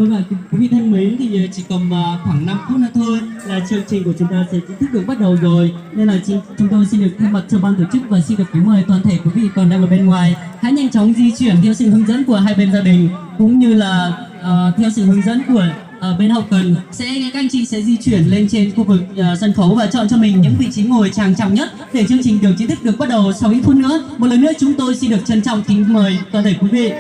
Vâng ạ, quý vị thân mến, thì ờ, chỉ còn ờ, khoảng năm phút nữa thôi là chương trình của chúng ta sẽ chính thức được bắt đầu rồi. Nên là xin, chúng tôi xin được thay mặt cho ban tổ chức và xin được kính mời toàn thể quý vị còn đang ở bên ngoài hãy nhanh chóng di chuyển theo sự hướng dẫn của hai bên gia đình cũng như là ờ, theo sự hướng dẫn của ờ, bên hậu cần. Sẽ các anh chị sẽ di chuyển lên trên khu vực ờ, sân khấu và chọn cho mình những vị trí ngồi trang trọng nhất để chương trình được chính thức được bắt đầu sau ít phút nữa. Một lần nữa chúng tôi xin được trân trọng kính mời toàn thể quý vị.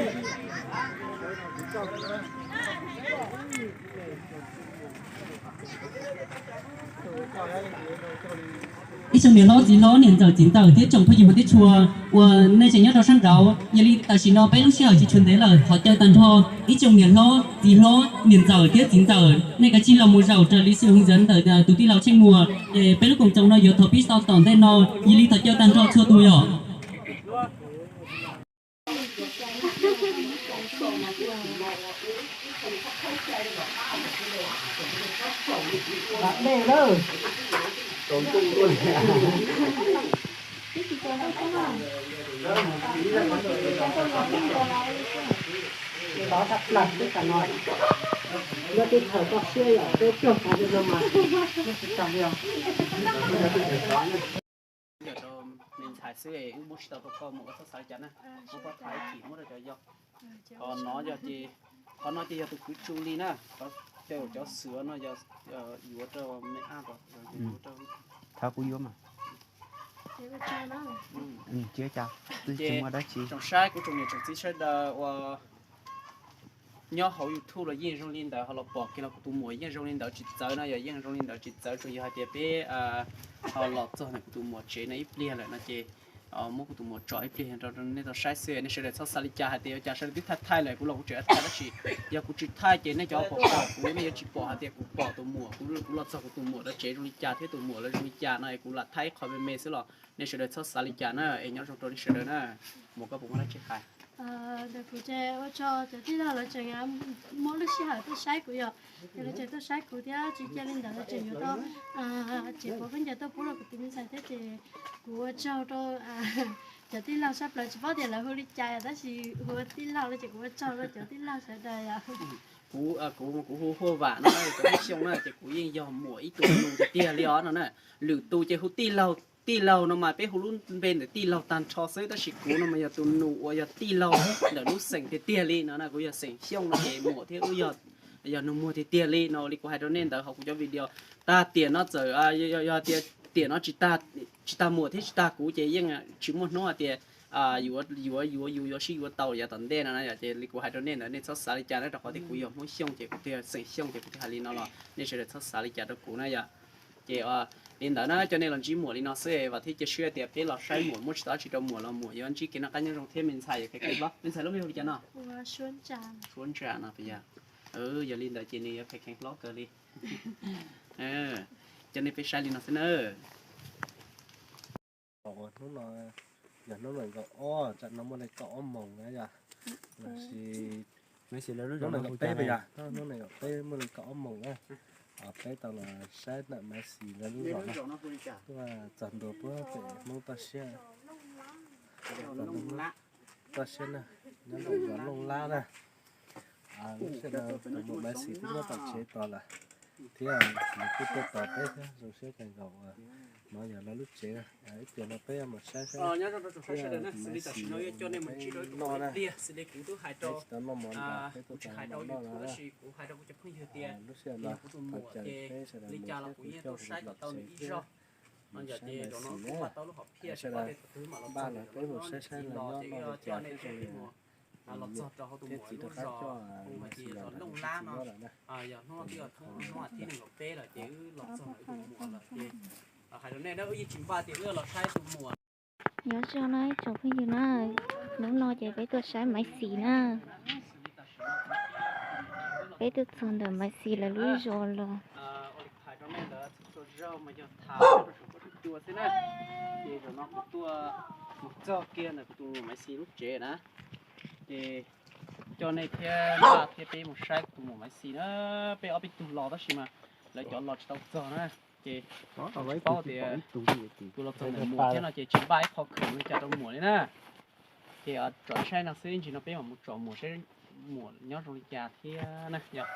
Ib tsoom niam hlob txiv hlob niam ntxawm txiv ntxawm thiab tsoom phooj ywg hmov thiab tshua uas nej tseem nyob rau sab nraud, yog li tam sim no peb lub sij hawm tsis tshuav ntev lawm, thov caw tag nrho ib tsoom niam hlob txiv hlob niam ntxawm thiab txiv ntxawm nej kav tsij los mus zaum raws li xwm hwm ntxawv ntawm tus tij laug Tsheej Muas. Ces peb lub koom txoos no yuav thov pib tau tom ntej no, yog li thov caw tag nrho txhua tus yom. Yog rau me ntxhais xwb es wb muab tsis tau rau koj mus, koj txhob xav li cas na. Muab koj thaij ib chim muab rau cov yau. Qhov no yog ces, qhov no ces yog tus kwv tsu li na. Qhov caw cov xwm no yog yuav rau me ab, yuav rau, thov kuv yuav mas. Ces tsoom saib kuv tsoom niam tsoom txiv sawv daws uas nyob hauv YouTube los yeej zoo li ntawd, ho los pom kiag los kuv tus muam yeej zoo li ntawd tsis txawv no, yog yeej zoo li ntawd tsis txawv, tsuas yog hais tias peb ho los txog ntawm kuv tus muam tsev no ib pliag lawm no ces muab kuv tus muam tso ib pliag rau nej tau saib xwb. Nej sawv daws txhob xav li cas hais tias ua cas sawv daws twb thaij thaij lawm, kuv los kuv tseem thaij tab sis yog kuv tsis thaij ces nej cov pom pom kuv, nej yuav tsis pom hais tias kuv pom tus muam, kuv los txog kuv tus muam rau tsev zoo li cas thiab tus muam lawv zoo li cas no es kuv lam thaij ib qho me me xwb los nej sawv daws txhob xav li cas na, es nyob zoo rau nej sawv daws na. Muam, koj puas muaj dab tsi hais? Ntawm kuv ces ua tsaug cov tij laug lawv tseem muab lub sij hawm tuaj saib kuv yom, ces lawv tseem tuaj saib kuv thiab tsis cia li ntawd lawv tseem yuav tau tsev pov khaub ncaws tuaj pub rau kuv tus me ntxhais thiab ces kuv ua tsaug rau cov tij laug sab plaws, tsis paub tias lawv hu li cas tab sis hu ua tij laug no ces kuv ua tsaug rau cov tij laug sawv daws yom. Kuv, kuv, kuv hu Huaj Vam no, cov Hmoob Xyooj na ces kuv yeej yog muam ib tug nus tiag tiag li os no na. Lwm tus ces hu tij laug, tij laug no mas peb hu lub npe ntawm tij laug tag nrho xwb, tab sis kuv no mas yog tus nus uas yog tij laug ntawm lub xeem tiag tiag li no na. Kuv yog xeem Xyooj no ces muam thiab wb yog, yog nus muag tiag tiag li no. Li kuv hais rau nej ntawd hauv kuv cov video tag tiam no txawm yog tias tiam no tsis tag muam thiab tsis tag kuv ces yeej tsis muaj hnub hais tias yuav, yuav, yuav, yus yuav sib yuav tau yav tom ntej no na. Ces li kuv hais rau nej ntawd nej txhob xav li cas na, rau qhov tias kuv yog Hmoob Xyooj ces kuv thiaj, xeem Xyooj ces kuv thiaj hais li no los nej sawv daws txhob xav li cas rau kuv na yom. Ces li ntawd na, coj nej los ntsib muam li no xwb, vam thiab cia siab tias peb los saib muam muab tsis tau dab tsi rau muam los muam yuav ntsib kev noj qab nyob zoo thiab. Me ntxhais yog kheev hlob, me ntxhais lub npe hu li cas no? Suab Ntsa no puas yog? Yog li ntawd ces nws yuav kheev hlob kawg li. Coj nej peb saib li no xwb na. Hnub no yog hnub nees nkaum ob, tsam no muaj li kaum ob moos na yom. Hnub nees nkaum peb puas yog? Hnub nees nkaum peb muaj li kaum ob moos na. Peb tau los saib ntawm Maiv Xis lawv lub zos no, tuaj txog ntua puag pem Hmoob toj siab, toj siab na, nyob ntawm zos Looj Lab na. Lub sij hawm no tus muam Maiv Xis twb nyob tom tsev tos lawm, thiab nws kuj tuaj tos peb thiab, zoo siab kawg nkaus. No yog lawv lub tsev, ib pliag no peb mus saib saib Maiv Xis noj na. Peb tsis tau noj mov nrog peb tuaj tos noj na. Lub sij hawm no thov caw peb sawv daws mus thiab kuj coj sawv daws los tsev thiab mus saib Maiv Xis na. Sawv daws npaj los peb mus saib saib los nyob noj li cas thiab zoo li cas. Thiab txiv rov qab coj Maiv Xis los nrog kuv tus txiv nyob lawm na. Tus no qhov no Nyob zoo na ib tsoom phooj ywg na, hnub no ces peb tuaj saib Maiv Xis na. Peb tuaj txog ntawm Maiv Xis lawv lub zos los. Ces zaum no kuv tuaj mus txog kiag ntawm kuv tus muam Maiv Xis lub tsev na. Ces coj nej thiab npaj thiab peb mus saib kuv tus muam Maiv Xis na. Peb ob peb tug los tab sis mas lawv cov los tsis tau txog na. Ces tsis paub tias kuv los txog ntawm muam thiab no ces tsis npaj ib qho khoom li cas rau muam li na. Ces tsom saib no xwb, ntsis no peb mam mus tsom muam saib muam nyob zoo li cas thiab na yog.